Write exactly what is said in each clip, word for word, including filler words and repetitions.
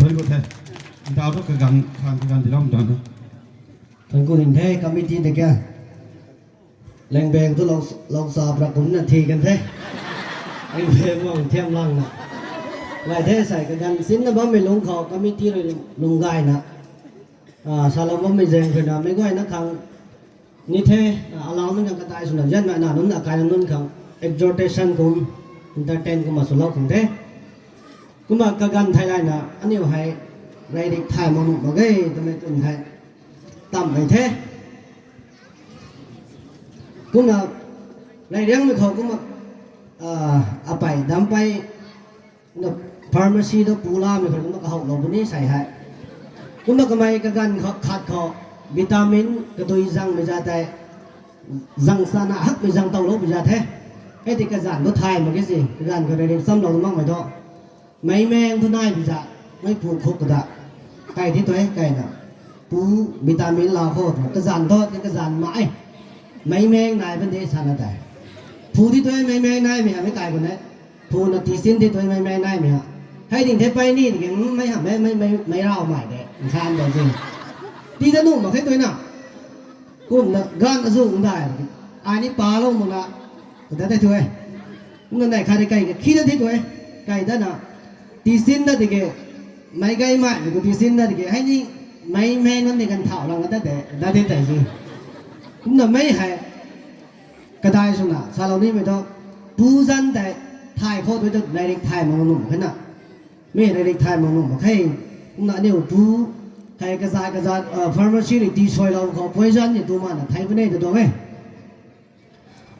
Thank you the. Nda tu kagan khang kagan di lam dan. Thank you ding the committee de kya. Leng beng tu lou lou sa brak kum na thi kan the. Leng beng mong thiam lang na. Lai the sai kagan sin na bam mei lung khou committee rui lung gai na. Ah, salou bam mei zeng khou na mei guay na khang ni the, ah, alau nunc khang katai swna zian na nunc akai nunc khang exhortation kum, entertain kum ma swlou khang the. Kumna kaganv thei layna aniu hei rey rik thay mak nuh mak ge twmei twn hei tamh mei the. Kumna rey riangmei khou kumna, ah, apei dampei, kumna pharmacy ta pulamei khou kumna kahouhlou puni sei hei. Kumna kamei kaganv khou khat khou vitamin kadui zangmei za tei, zang sana hakmei zang towlou pi za the. Hei ti kazanv tu thay mak ge si, kaganv khou rey rik chamlou makmei thu. Meic maeng thu nai pi za, mei pu khuk kada. Kai ti tu e, kai na. Pu vitamin la khou tu, kazanv thu, ti kazanv ma e. Meic maeng nai pan de sana tei. Pu ti tu e, meic maeng naimei ha, mei kai khou ne. Pu na ti sin ti tu e, meic maeng naimei ha. Hei ding the pei ni, ti ke, mei ha, mei, mei, mei, mei rau mai de. Nsan de zin. Ti ta nuh mak khe tu na. Kumna ganv azu dai. Ai ni palou mak na. Kata tei tu e. Kumna nai khat rui kai ke, khi ta ti tu e. Kai ta na. Ti sin na ti ke. Meic gay mai, mi khou ti sin na ti ke. Hei ni, meic maeng nunc ni ganv thau lang ta de. Ta de tei si. Kumna mei hei. Kadai swna, salou nimei thu, pu zanc tei, thay khou tu tu, rey rik thay mak nuh mak khe na. Mi rey rik thay mak nuh mak khe. Kumna aniu pu, hei kazat kazat, ah, pharmacy rui tii suailou khou, poison ni tu mana thei puni ta tuang e.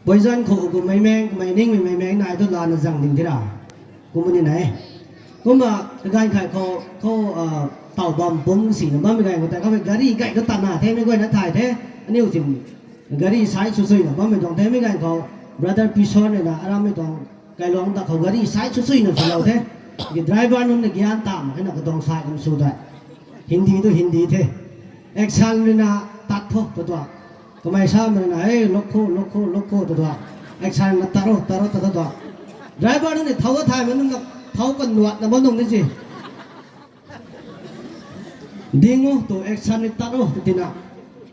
Poison khou kum meic maeng, meic ningmei meic maeng nai tu lana zang ding di ra. Kum ni nai. Kumna kaganv khat khou, khou, ah, taw bam pum sina bammei ganv khou tei, kamei gari gay tu tatna the, mei guayna thay the, aniu tin gari sai sw suina bammei tuang the, mei ganv khou, brother Pison rui na, arammei tuang, kailuang ta khou gari sai sw suina swlou the, ki driver nunc na gyan tam, khe na katuang sai kum sw tei. Hindi tu Hindi the. Action rui na tat tho, ta tuang. Kamei samei rui na, "Hey, lok kho, lok kho, lok kho," ta tuang. Action na tat ro, tat ro, tat ro, tat tuang. Driver nunc ni thau ka thaymei nunc na, thau kanuatna bam nung ni si. Ding o tu action ni tat o tu tina.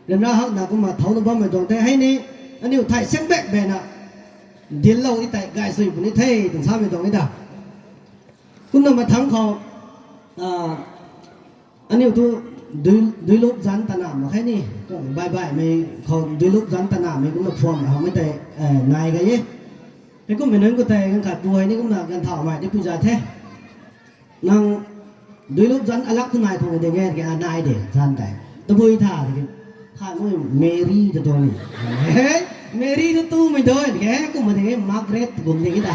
Ryanra hakna kumna thauna bammei tuang the hei ni, aniu thai seng bek bek na. Dillou di tei gay sui puni the, twna samei tuang e ta. Kumna mathangc khou, ah, aniu tu dui, duilup zanc tana mak khe ni, kum baibaihmei khou duilup zanc tanamei kumna phuam houmei tei, eh, nai gay e. Heikummei nunc khou tei ganv khat pu hei ni kumna ganv thau mai di pui za the. Nang duilup zanc alak tu nai khang ding e, ke a nai de, zanc tei. Tabui tha, de ke. Khat mui Mary ta tuang ni. He, Mary tu tumei doi, de ke, kumna ding e, Margaret kum ding e ta.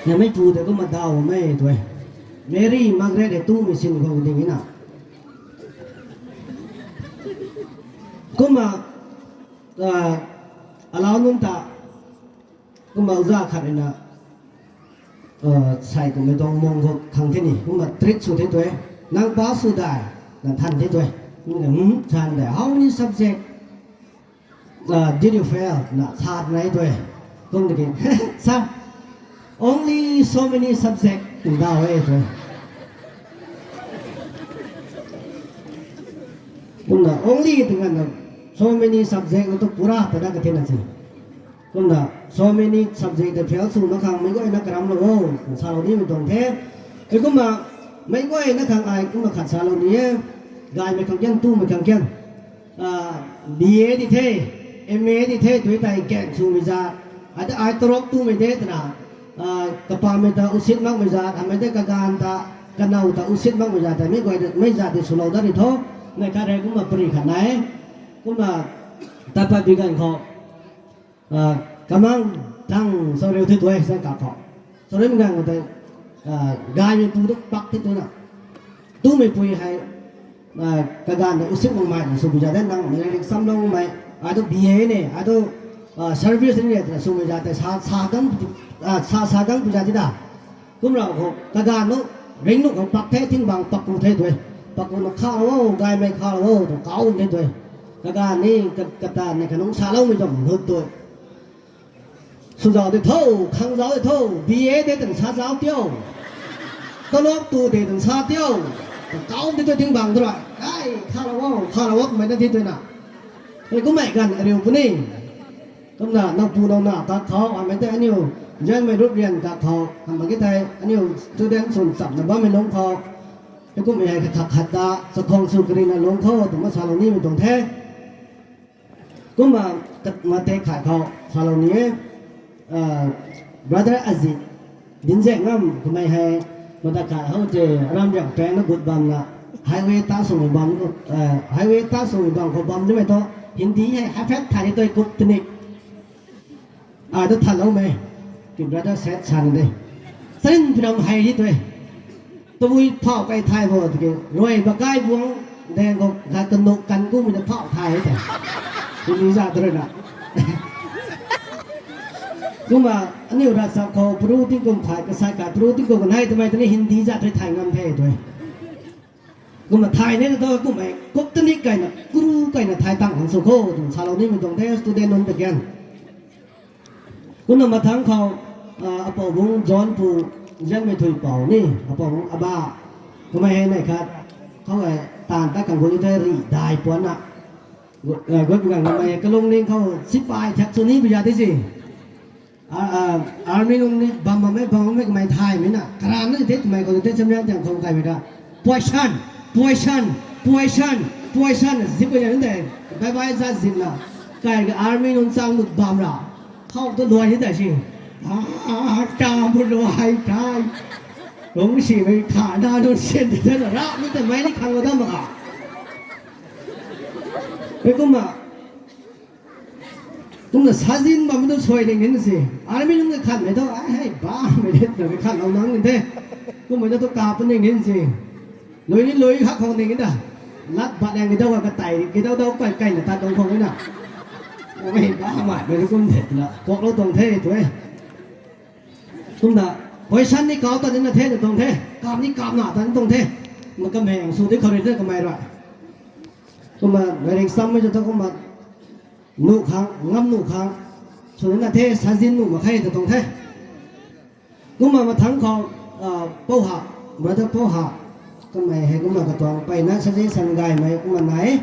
Na mei pu tei kumna daw mei tu e. Mary, Margaret hei tumei sin khou ding e na. Kumna, ah, alau nunc ta, kumna uza khat rui na, ah, sai kummei tuang mung khou khang the ni, kumna treat sw the tu e. Nang pass sw dai, nang than the tu e. Kumna, hmm, than dai. How many subject, ah, did you fail? Na, sa nai tu e. Kum de ke, sir, only so many subject, twna daw e tu e. Kumna only twna na, so many subject tu pura ta da ka the na si. Kumna so many subject tei fail sw mak khang meic guayna karamlou o, twna salou nimei tuang the. Hei kumna meic guayna khang ai kumna khat salou ni e, gaymei khang kian, tumei khang kian. Ah, B A di the, M A di the, tu tei gan swmei zat, ai ta ai tarok tumei de twna, ah, kapamei ta usit makmei zat, amei tei kaganv ta, kanow ta usit makmei zat tei meic guay, meic zat di swlou dat ri tho, mei khat rei kumna pari khat nai, kumna tat pat bi ganv khou, ah, kamang tang sariu the tu e, zang kap khou. Sariumei ganv khou tei, ah, gaymei pu tu pak the tu na. Tumeipui hei, ah, kaganv na usit makmei na sw pi za de, nang ni rey rik chamloumei, ai tu B A ne, ai tu, ah, service ni ne twna swmei za tei sa, sa gang, ah, sa, sa gang pi za ti da. Kumna khou kaganv nu, ring nu khou pak the, thingbang paku the tu e. Paku na khalou o, gaymei khalou o, tu kau the tu e. Kaganv ni, ka, kata ni kanung saloumei zam lut tu e. Sw zau de tho, khang zau de tho, B A de twna sa zau tio. Talok tu de tang sa tio. Tau di tu ting bang tu ra. Ai, kha la wo, kha la wo, mei na di tu na. Hei kum mei gan ariu puni. Kumna, nang pu nang na tat thau, amei tei aniu, Ziangmei rut rian tat thau, amei ki tei aniu student swn chap na bammei lung thau. Hei kum mei hei khat khat ta, sa khong su kari na lung thau, tu ma sa lou nimei tuang the. Kumna, kat ma te khai khou, sa lou ni e. Ah, brother Aziz, dinzek ngam, kamei hei, mata kai hou te, ram riak peng na gut bam na, highway ta sung bam, ah, highway ta sung bam khou bam nimei tu, Hindi hei, hei phet thari toi kup tini. Ai tu than lou mei, ki brother set san de. Sarin pinam hei hi tu e. Tabui phau kai thai bo, tiki, rui ba kai buang, deng khou, khat kanuk kan kumei na phau thai hi te. Hindi za tu rui na. Kumna, aniu ravchap khou, pru tingkum thai, kasai kai, pru tingkum kanei, twmei tani Hindi za tu thai ngam the tu e. Kumna thai ni na tu, kummei, kup tani kaina, kuru kaina thai tang khang sw khou, tu salou nimei tuang the, student nunc ta kian. Kumna mathangc khou, ah, apou bung John pu, Ziangmei Thui pou ni, apou bung aba, kamei hei nei khat, khou hei, taanv ta kang gu ni tei ri dai puanna. Gu-, ah, gut gang kamei kalung ning khou sipai thak sw ni bu za di si. Ah, ah, army nunc ni bam bammei, bam bammei kamei thaymei na. Karan na ni the twmei khou ni the chamliang tiang khou kaimei ta. Poison, poison, poison, poison, zip ko yan de. Bye bye za zip na. Kai ka army nunc chang mut bam ra. Khou tu luai ni ta si. Ah, ta bu luai thai. Lung simei kha na nunc sian di the na ra, mi ta mei ni khang lo dam ma ka. Hei kumna, kumna sazin bammei tu suai ding ni si. Army nunc ka khanmei tu, ai hei, bammei de, twmei khanlou nang ni the. Kummei tu kap ni ni si. Lui ni lui khak khang ding ni ta. Lat bat liang ki dau ka tai, ki dau dau kai, kaina tat dong khang ni na. Mei bamei, mei tu kum the na. Kuaklou tuang the tu e. Kumna, poison ni kau ta ni na the, na tuang the. Kap ni kap na ta ni tuang the. Ma kamei ang sw di khou rui na kamei rui. Kumna, mei ring sam mei tu ta kumna, nuh khang, ngam nuh khang. Sw ni na the, sazin nuh mak khe ta tuang the. Kumna mathangc khou, ah, Pouha, brother Pouha. Kamei hei kumna katuang mpeyna suggestion gaymei kumna nai.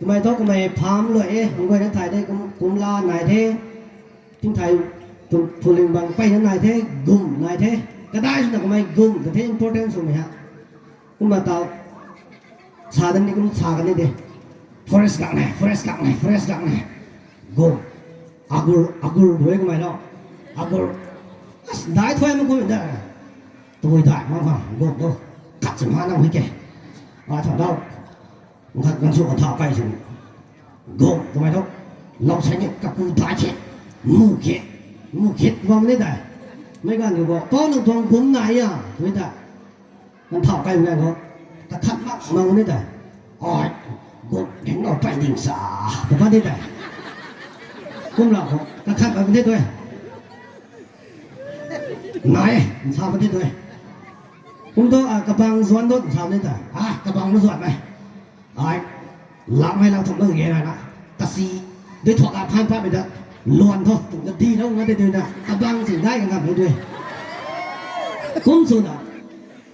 Kamei thu kamei farm luai e, mguayna thay de kum, kumla nai the. Tingthai, phu-, phuling bang mpeyna nai the, gum nai the. Kadai swna kamei gum ta the important swmei ha. Kumna tau, sa dan ni kum sa kan ni de. Forest gang ne, forest gang ne, forest gang ne. Gum. Agur, agur dui kamei lo. Agur. As, dai thuai mak kum de. Tui dai mak ha, gum tu. Kat si ma nang hui ke. A, thau dau. Khat kan sw kan thau kai sw. Gum twmei thu, lou sai ni kaku dai the, mu khe, mu khe bam ni ta. Mei ganv khou, pou nang tuang gum nai a, twmei ta. Kan thau kai mei ganv khou, kakhat mak mang ni ta. Ai, gum heng lou pey ding sa, ta pat ni ta. Kumna khou, kakhat mak ni tu e. Nai, nsa pat ni tu e. Kum tu, ah, kabang zuan tu nsa ni ta. Ah, kabang na zuan mei. Ai, lamei lang thuk na ge na na. Kasi, dui thuak a phan patmei ta. Luan thu, tu na di lou na de dui na. Kabang si nai ka ngam ni dui. Kum sw na.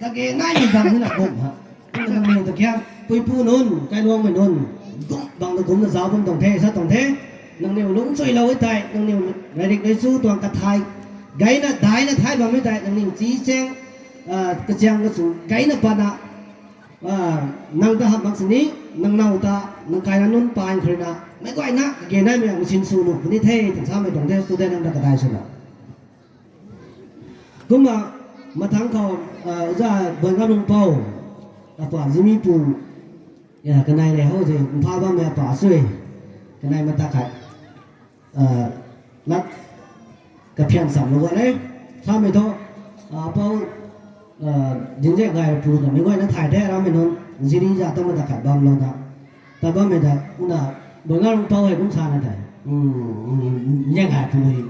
Kage naimei bang ni na kum ha. Kum na nangniw ta kiang, puipu nunc, kailuangmei nunc, gum bang na gum na zauc bam tuang the, sa tuang the. Nangniw lungcchuilou e tei, nangniw lairik lei chu tuang kathay, gayna daina thay bammei tei, nangniw chi cheng, ah, kachiang kachu gayna patna, ah, nang ta hamh mak sini, nang now ta, nang kaina nunc paan khou rui na, meic guayna kage naimei ang sinsw nuh puni the, twna samei tuang the, student nunc ta kadai swna. Kumna, mathangc khou, ah, oja Boingamlungpou, apa Zimipu, ya, kanei le hou se, Imphal bammei apa sui, kanei mata khat, ah, lat kaphian samlou guan e, samei thu, ah, pou, ah, Dinzek Gay pu ta meic guayna thay the, rammei nunc, Ziri za ta mata khat bamlou ta, ta bammei ta, kumna, Boingamlungpou hei kum sa na tei, Dinzek Gay pu hei,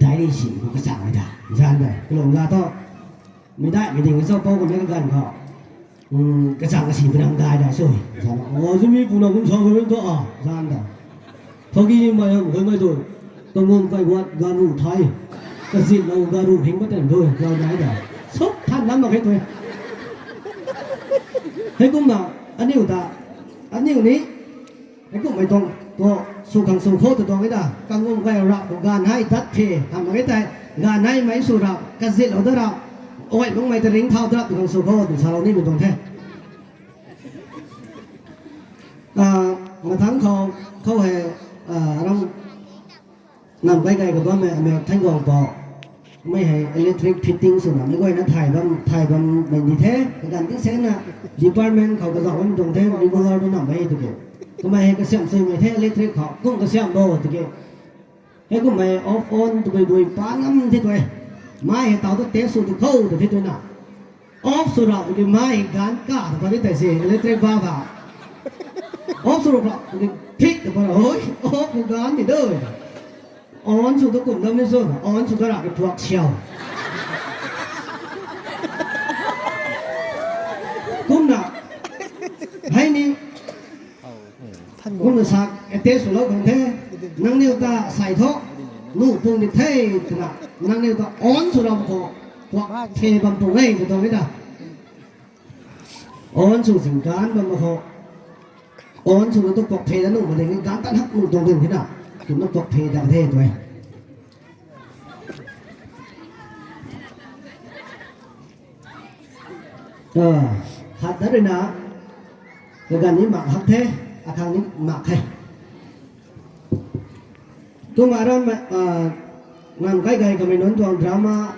dai ni si, kum kachang mei ta, zan tei, kalung ga thu, mei dai, mei ding kachau pou kamei kaganv khou, kachang kasi pui nang dai dai sui, zan, o, Zimipu na kum sa kamei thu, a, zan ta. Thagi mei hang khuaimei tu, kangum kai guat garu thay, kazin lou garu hing pat ten dui, zau dai ta. Suk than Lam mak khe tui. Heikumna, aniu ta, aniu ni, heikum mei tuang, tu, sw khang sw khou tu tuang e da, kangum kai rap, tu ganv hei dat the, hamh mak ge tei, ganv hei mei sw rap, kazilou da rap, oi, bang mei ta ring thau da rap, tu khang sw khou, tu salou ni mei tuang the. Ah, mathang khou, khou hei, ah, ram, nam kai kai ka bammei, mei Thaiguang pou. Mei hei electric fitting swna, mei guayna thay bam, thay bam mei ni the, kaganv ting sena, department khou kazauh bam tuang the, regular tu nam mei tu ke. Kamei hei kasiamh sui mei the, electric khou, kum kasiamh bo tu ke. Hei kummei off on tabui bui pa ngam the tui. Mei hei tau tu test sw tu khou tu the tui na. Off sw rap tu ki mei hei ganv ka tu pa ni tei se electric bulb ha. Off sw rap tu ki phik tu pa hoi, off tu ganv ni do. On sw tu kum dam ni sw, on sw tu rap ki thuak siau. Kumna, hei ni, kumna sa, test swlou khang the, nangniw ta sai thu, nuh pung ni the, twna, nangniw ta on sw rap khou, kuak the bam pung e, ka tuang e ta. On sw zing ganv bam khou, on sw tu kuak the da nuh ma ding, ganv tan hak nuh tuang ding the na, kumna kuak the da the tui. Ah, khat dat rui na, kaganv ni mak hak the, akhang ni mak khe. Kumna ram, ah, nam kai kai kamei nunc tuang drama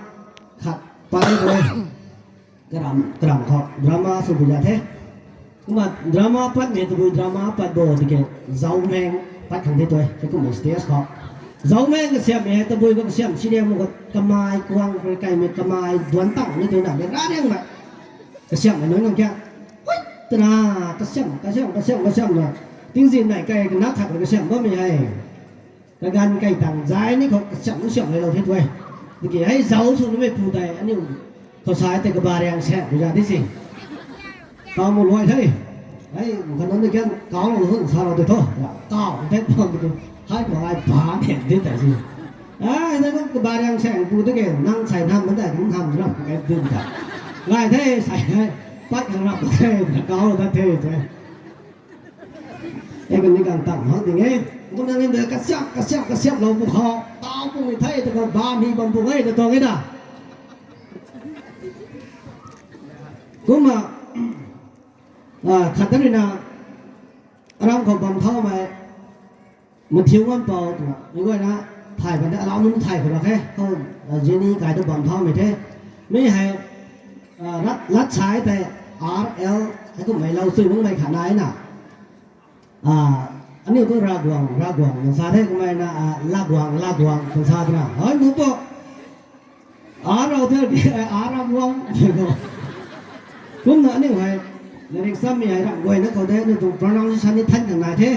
khat pat e. Karam, karam khou drama sw bu za the. Kumna drama patmei tabui drama pat bo tiki, Zaumeng pat khang the tui, hei kummei stage khou. Zaumeng kasiamhmei hei tabui khou kasiamh sini mu khou kamei kuang kaimei kamei duan tang ni tui na, mei rariangmei. Kasiamhmei nunc khang kia, ui, twna, kasiamh, kasiamh, kasiamh, kasiamh na. Tingzin nai kai kana khat kasiamh bammei hei. Kaganv kai tang zai ni khou kasiamh, kasiamh hei lou the tui. Tiki hei zauc sw numei pu tei, aniu khou sa tei kabariang saeng bu za di si. Tau mu luai the. Hei, khanon ni kian kau lou hun sa lou tei thu. Kau the pang tu. Hei khou ai ba ne di tei si. Ai, na kum kabariang saeng pu tiki, nang sai nam man tei, nang nam ram kai dun ta. Ngai the, sai hei, pat khang rap the, kau lou dat the tui. E kani kan tang hak ding e. Kumna ni de kasiamh, kasiamh, kasiamhlou pu khou, tau pung ni the, tu khou bam hi bam pung e, ta tuang e na. Kumna, ah, khat ta rui na, aram khou bam thaumei, mathiu ngam pou twna, mei guayna thay pan de, alau nunc thay khou ra khe, khou, ah, Jenny kai tu bam thaumei the. Mi hei, ah, lat, lat sai tei, R L, hei kummei lou chui nungmei khat nai na. Ah, aniu tu Ravguangc, Ravguangc, nang sa the kummei na, ah, Lavguangc, Lavguangc, nang sa twna. Hei, mu po. Arau the, Aravguangc, kumna aniu hei, latrik sammei hei ram guayna khou de, aniu tuang pronunciation ni than khang nai the.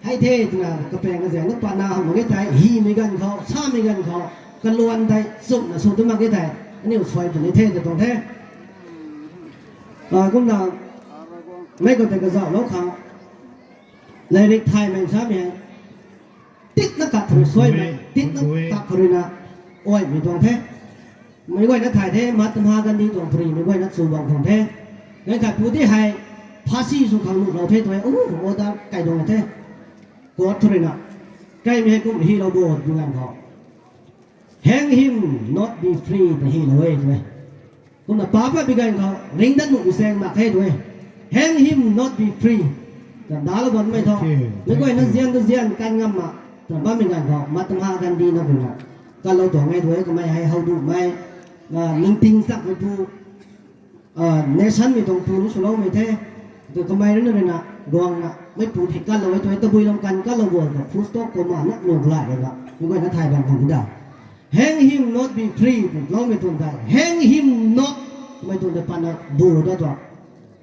Hei the, twna kapaeng kazaeng na patna hamh mak ge tei, himei ganv khou, samei ganv khou, kaluan tei, chumna sw tu mak ge tei, aniu suai puni the, ta tuang the. Ah, kumna, mei khou tei kazauhlou khang, latrik thaymei samei hei, tikna khat khou rui suaimei, tikna khat khou rui na, oimei tuang the. Mei guayna thay the, Mahatma Gandhi tuang puri, mei guayna chu bang tuang the. Ganv khat pu di hei, phasi sw khang nuhlou the tui, u, order kai tuang the. Court khou rui na, kaimei hei kum hilou bo, bu ganv khou. Hang him not be free, ta hilou e tui. Kumna pa pat bi ganv khou, ring dat nuh bi saeng mak khe tui. Hang him not be free. Ta dalou bammei thu. Mei guayna zian tu zian kan ngam ma. Twna bammei ganv khou, Mahatma Gandhi na rui na, kalou tuang e tui, kamei hei how duhmei, ah, ningting chakmei pu, ah, nationmei tuang pu ni swloumei the. Tu kamei rui na rui na, guangna, mei pu thei kalou e tui, tabui lam kan kalou guang khou, full stop comma na nuh gulai rui na, mei guayna thay bam khang di da. Hang him not be free, twna loumei tuang tei. Hang him not, mei tuang tei patna bu dat tuang.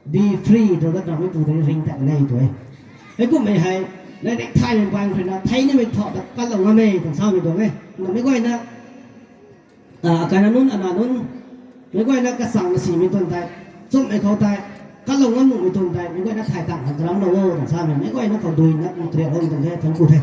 Be free, twna dat tuang mei pu tei ring tat nei tui. Hei kummei hei, latrik thaymei bang rui na, thei nimei thu ta kalou ngam e, twna samei tuang e. Na mei guayna, ah, kana nunc, ana nunc, mei guayna kachang na simei tuang tei, chumhmei khou tei, kalou ngam nuhmei tuang tei, mei guayna thay tang khang karamlou o, twna samei, mei guayna khou duina, ntretlou tuang the, thank you the.